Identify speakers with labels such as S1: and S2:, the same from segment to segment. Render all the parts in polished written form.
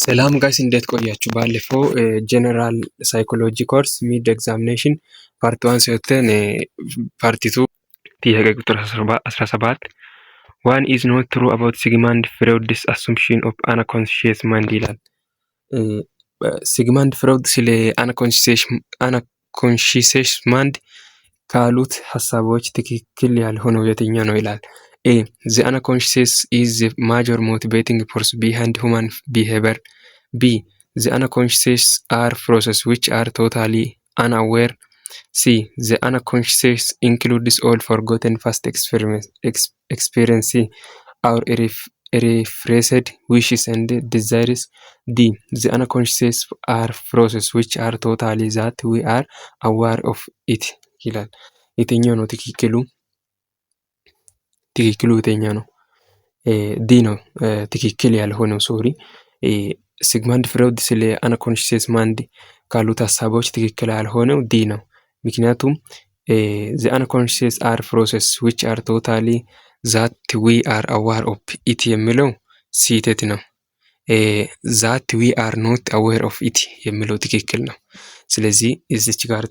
S1: ሰላም guys፣ እንዴት ቆያችሁ? ባለፈው general psychology course mid examination part one ሰርተን part two ጥያቄ ቁጥር 17 "One is not true about Sigmund Freud's assumption of unconscious mind" ይላል። ሲግመንድ ፍሮይድ ስለ unconscious mind ካሉት ሀሳቦች ትክክል ያልሆነው የትኛው ነው ይላል። A, the unconscious is the major motivating force behind human behavior. B, the unconscious are process which are totally unaware. C, the unconscious includes all forgotten past experience, our repressed wishes and desires. D, the unconscious are process which are totally that we are aware of it ይላል። የትኛው ነው ትክክሉ? ትክክሉ የትኛው ነው? D ነው ትክክል ያልሆነው። Sorry፣ ሲግመንድ ፍሮይድ ስለ unconscious mind ካሉት ሀሳቦች ትክክል ያልሆነው D ነው። ምክንያቱም the unconscious are process which are totally that we are aware of it የሚለው ስህተት ነው። That we are not aware of it የሚለው ትክክል ነው። ስለዚህ እዚች ጋር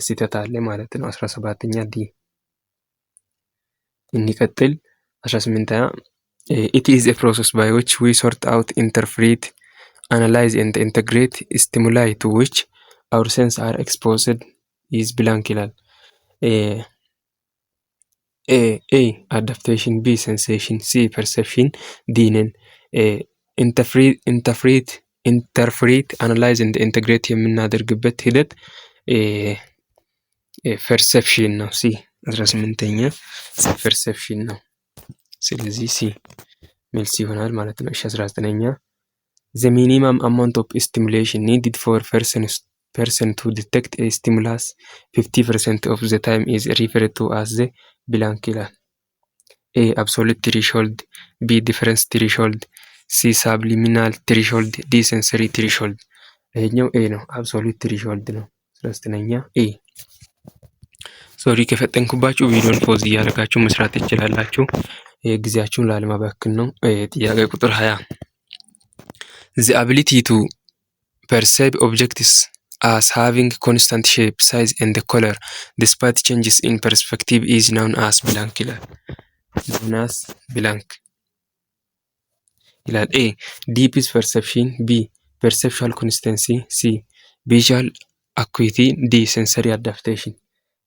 S1: ስህተት አለ ማለት ነው። 17ኛ D። እንቀጥል። 18ኛ "It is a process by which we sort out, interpret, analyze and integrate stimuli to which our sense are exposed is blank" ይላል። A, adaptation፣ B, sensation፣ C, perception፣ D, none። Interpret, analyze and integrate የምናደርግበት ሂደት perception ነው። C፣ 18ኛ perception ነው። ስለዚህ C መልስ ይሆናል ማለት ነው። እሺ፣ 19ኛ "The minimum amount of stimulation needed for person to detect a stimulus 50% of the time is referred to as the blank" ይላል። A, absolute threshold፣ B, difference threshold፣ C, subliminal threshold፣ D, sensory threshold። ይሄኛው A ነው፣ absolute threshold ነው። 19ኛ A። Sorry ከፈጠንኩባችሁ ቪዲዮን pause እያደረጋችሁ መስራት ትችላላችሁ። ጊዜያችሁን ላለማባከን ነው። ጥያቄ ቁጥር 20 "The ability to perceive objects as having constant shape, size and color despite changes in perspective is known as blank" ይላል። Known as blank ይላል። A, depth perception፣ B, perceptual consistency፣ C, visual acuity፣ D, sensory adaptation።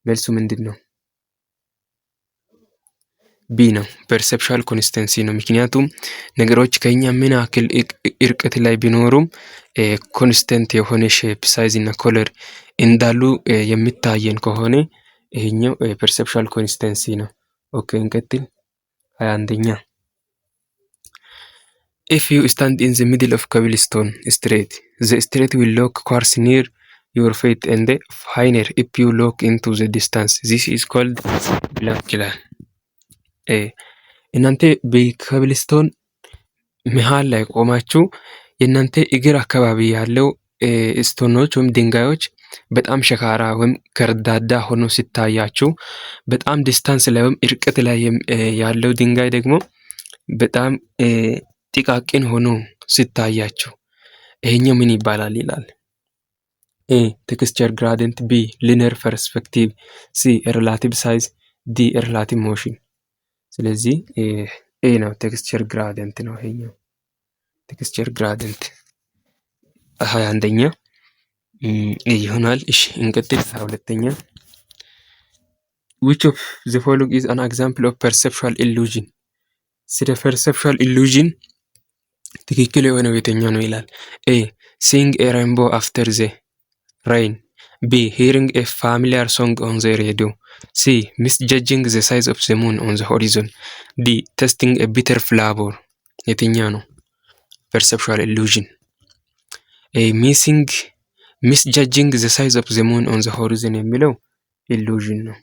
S1: መልሱ ምንድን ነው? B ነው። Perceptual consistency ነው። ምክንያቱም ነገሮች ከኛ ምን ያክል እርቀት ላይ ቢኖሩም constant የሆነ shape፣ size እና color እንዳሉ የሚታየን ከሆነ ይሄኛው perceptual consistency ነው። Okay፣ እንቀጥል። 21ኛ "If you stand in the middle of cobblestone street, the street will look coarse near your feet and finer if you look into the distance. This is called blank" ይላል። እናንተ በኮብልስቶን መሃል ላይ ቆማችሁ የእናንተ እግር አካባቢ ያለው stone ኦች ወይም ድንጋዮች በጣም ሸካራ ወይም ከርዳዳ ሆኖ ሲታያችሁ በጣም distance ላይ ወይም እርቀት ላይ ያለው ድንጋይ ደግሞ በጣም ጥቃቅን ሆኖ ሲታያችሁ ይሄኛው ምን ይባላል ይላል። A, texture gradient፣ B, linear perspective፣ C, relative size፣ D, relative motion። ስለዚህ A ነው፣ texture gradient ነው ይሄኛው፣ texture gradient 21ኛ ይሆናል። እሺ፣ እንቀጥል። 22ኛ "Which of the following is an example of perceptual illusion?" ስለ perceptual illusion ትክክል የሆነው የትኛው ነው ይላል። A, seeing a rainbow after the rain፣ B, hearing a familiar song on the radio፣ C, misjudging the size of the moon on the horizon፣ D, tasting a bitter flavor። የትኛው ነው? Perceptual illusion missing misjudging the size of the moon on the horizon የሚለው illusion ነው።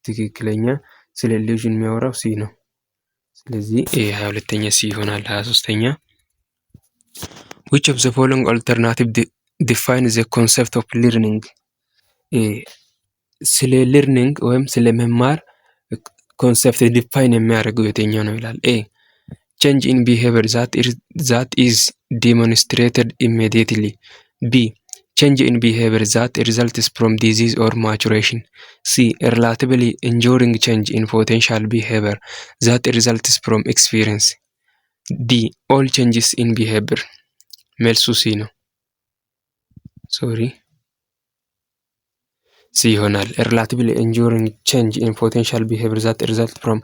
S1: ትክክለኛ ስለ illusion የሚያወራው C ነው። ስለዚህ 22ኛ C ይሆናል። 23ኛ "Which of the following alternative define the concept of learning?" ስለ learning ወይም ስለ መማር concept define የሚያደርገው የትኛው ነው ይላል። A, Change in behavior that is demonstrated immediately. B, change in behavior that results from disease or maturation. C, relatively enduring change in potential behavior that results from experience. D, all changes in behavior. መልሱ C ነው። Sorry, C ይሆናል። Relatively enduring change in potential behavior that result from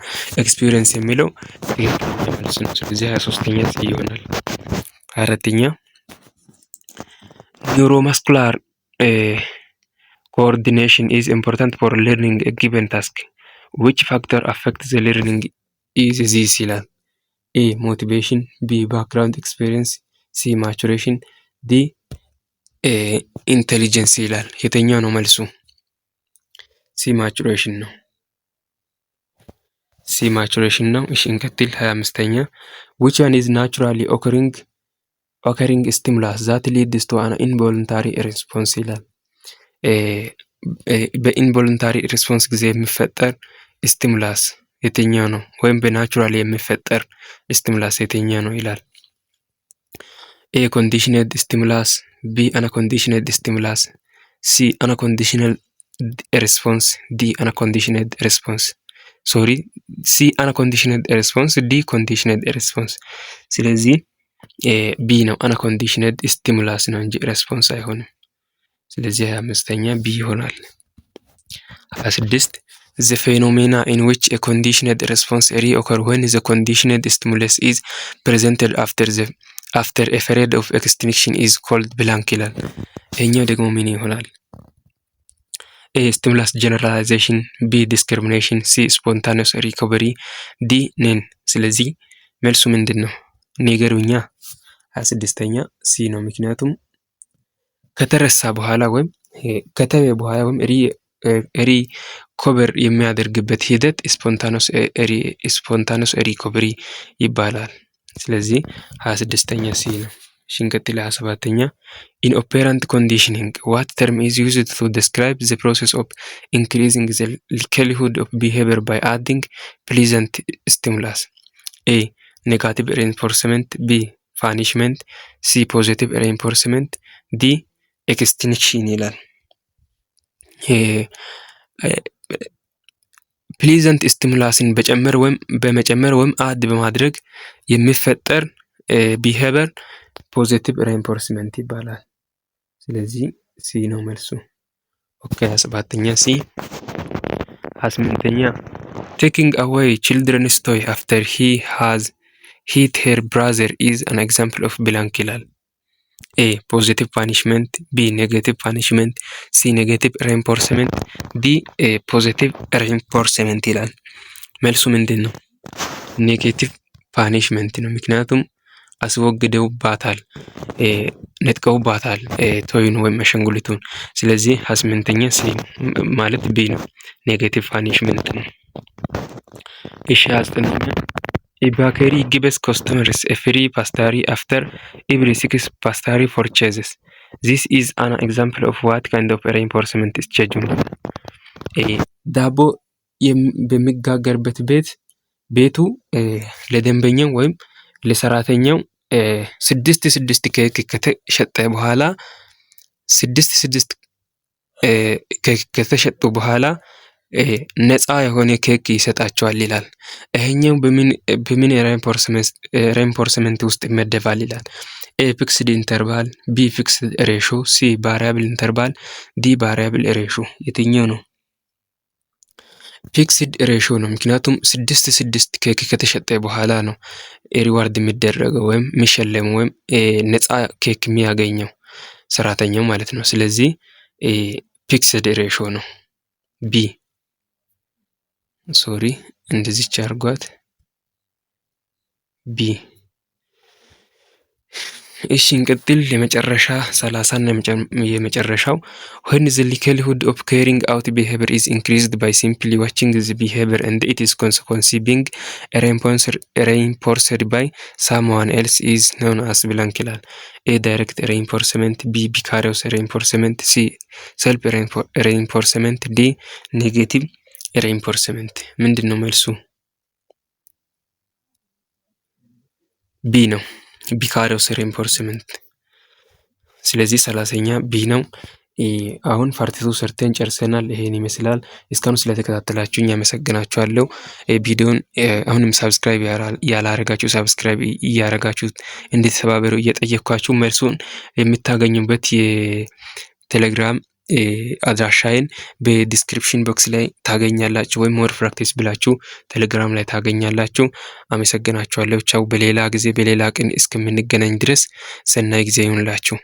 S1: experience የሚለው ትክክለኛ መልስ ነው። ስለዚህ 23ኛ C ይሆናል። 24ኛ፣ neuromuscular coordination is important for learning a given task. Which factor affect the learning is this ይላል። A, motivation፣ B, background experience፣ C, maturation፣ D, intelligence ይላል። የትኛው ነው መልሱ? C, maturation ነው። C, maturation ነው። እሺ እንቀጥል። 25ኛ፣ which one is naturally occurring stimulus that leads to an involuntary response ይላል። በ involuntary response ጊዜ የሚፈጠር stimulus የትኛው ነው? ወይም በ natural የሚፈጠር stimulus የትኛው ነው ይላል። A, conditioned stimulus፣ B, unconditioned stimulus፣ C, unconditional response፣ D, unconditioned response, sorry, C, unconditioned response፣ D, conditioned response። ስለዚህ B ነው፣ unconditioned stimulus ነው እንጂ response አይሆንም። ስለዚህ 25ኛ B ይሆናል። 26፣ the phenomena in which a conditioned response reoccur when the conditioned stimulus is presented after a period of extinction is called blank ይላል። ይሄኛው ደግሞ ምን ይሆናል? A, stimulus generalization፣ B, discrimination፣ C, spontaneous recovery፣ D, none። ስለዚህ መልሱ ምንድን ነው? ንገሩኛ። 26ኛ C ነው። ምክንያቱም ከተረሳ በኋላ ወይም ከተወ በኋላ ወይም recover የሚያደርግበት ሂደት spontaneous recovery ይባላል። ስለዚህ 26ኛ C ነው። እሺ እንቀጥል። 27ኛ፣ in operant conditioning, what term is used to describe the process of increasing the likelihood of behavior by adding pleasant stimulus? A, negative reinforcement፣ B, punishment፣ C, positive reinforcement፣ D, extinction ይላል። Pleasant stimulus ን በጨመር ወይም በመጨመር ወይም add በማድረግ የሚፈጠር behavior positive reinforcement ይባላል። ስለዚህ C ነው መልሱ። Okay, 27ኛ C። 28ኛ፣ taking away children's toy after he has hit her brother is an example of blank ይላል። A, positive punishment፣ B, negative punishment፣ C, negative reinforcement፣ D, positive reinforcement ይላል። መልሱ ምንድን ነው? Negative punishment ነው። ምክንያቱም አስወግደውባታል፣ ነጥቀውባታል toy ን ወይም አሻንጉሊቱን። ስለዚህ 28ኛ C ማለት B ነው፣ negative punishment ነው። እሺ 29ኛ፣ a bakery gives customers a free pastry after every six pastry purchases. This is an example of what kind of reinforcement schedule? ዳቦ በሚጋገርበት ቤት ቤቱ ለደንበኛው ወይም ለሰራተኛው ስድስት ስድስት ኬክ ከተሸጠ በኋላ፣ ስድስት ስድስት ኬክ ከተሸጡ በኋላ ነፃ የሆነ ኬክ ይሰጣቸዋል ይላል። ይሄኛው በምን reinforcement ውስጥ ይመደባል ይላል። A, fixed interval፣ B, fixed ratio፣ C, variable interval፣ D, variable ratio። የትኛው ነው? Fixed ratio ነው። ምክንያቱም ስድስት ስድስት ኬክ ከተሸጠ በኋላ ነው reward የሚደረገው ወይም የሚሸለመው ወይም ነፃ ኬክ የሚያገኘው ሰራተኛው ማለት ነው። ስለዚህ fixed ratio ነው። B, sorry፣ እንደዚች አድርጓት B። እሺ እንቀጥል። የመጨረሻ 30ና የመጨረሻው፣ when the likelihood of carrying out behavior is increased by simply watching the behavior and its consequence being reinforced by someone else is known as blank ይላል። A, direct reinforcement፣ B, vicarious reinforcement፣ C, self reinforcement፣ D, negative reinforcement። ምንድን ነው መልሱ? B ነው፣ vicarious reinforcement። ስለዚህ 30ኛ B ነው። አሁን part two ሰርተን ጨርሰናል። ይሄን ይመስላል። እስካሁን ስለተከታተላችሁኝ አመሰግናችኋለሁ። ቪዲዮን አሁንም subscribe ያላረጋችሁ subscribe እያረጋችሁ እንድትተባበሩ እየጠየኳችሁ መልሱን የምታገኙበት የቴሌግራም አድራሻዬን በ description box ላይ ታገኛላችሁ፣ ወይም more practice ብላችሁ ቴሌግራም ላይ ታገኛላችሁ። አመሰግናችኋለሁ። ቻው። በሌላ ጊዜ በሌላ ቀን እስከምንገናኝ ድረስ ሰናይ ጊዜ ይሁንላችሁ።